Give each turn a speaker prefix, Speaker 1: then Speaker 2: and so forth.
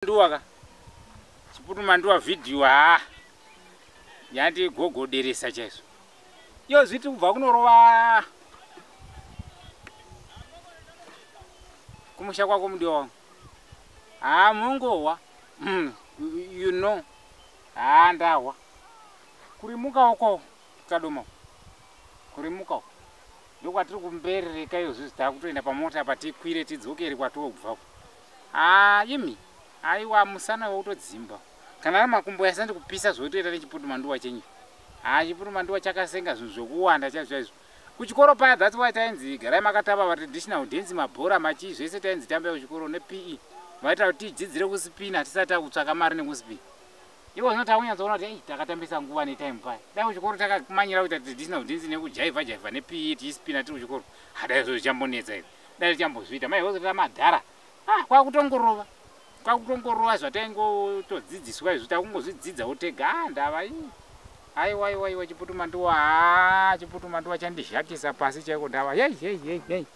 Speaker 1: Nduwa ka chiputumanduwa vhidhiyo haa yandigogoderesa chaizvo iyo zviti kubva kunorova kumusha kwako mudiwa wangu haa mungohwa you know haa ndahwa kurimuka uko kadoma kurimuka uko ndokwatiri kumberereka iyo zvizvi takutoenda pamota apa tikwire tidzokere kwatobva haa imi aiwa musana wautodzimba kana ari makumbo yasandi kupisa zvotoita nechiputumanduwa chenyu. Haa chiputumanduwa chakasenga zvinhu zvokuwanda chaizvo chaizvo. Kuchikoro paya that's why tainzi garai makatamba matraditional dance mabhora machii zvese tainzi tambai kuchikoro nePE vaita kuti tidzidzire kusipina tisati takutsvaka mari nekusipina. Iko zvino takunyatsoona kuti ei takatambisa nguva netime paya. Dai kuchikoro takamanyira kuita traditional dance nekujaivha jaivha nePE tichisipina tiri kuchikoro. Hadai zvo zvichambonetsa here. Dai tichambozviita. Mai vozoti madhara. Ah kwakutongorova. Kwakutongorova zvataingotodzidziswa izvi takungozvidzidzawo tega. Ah ndava ii. Aiwa aiwa aiwa chiputumanduwa. Ah chiputumanduwa chandizhakisa pasi chaiko ndava. Yei yei yei yei.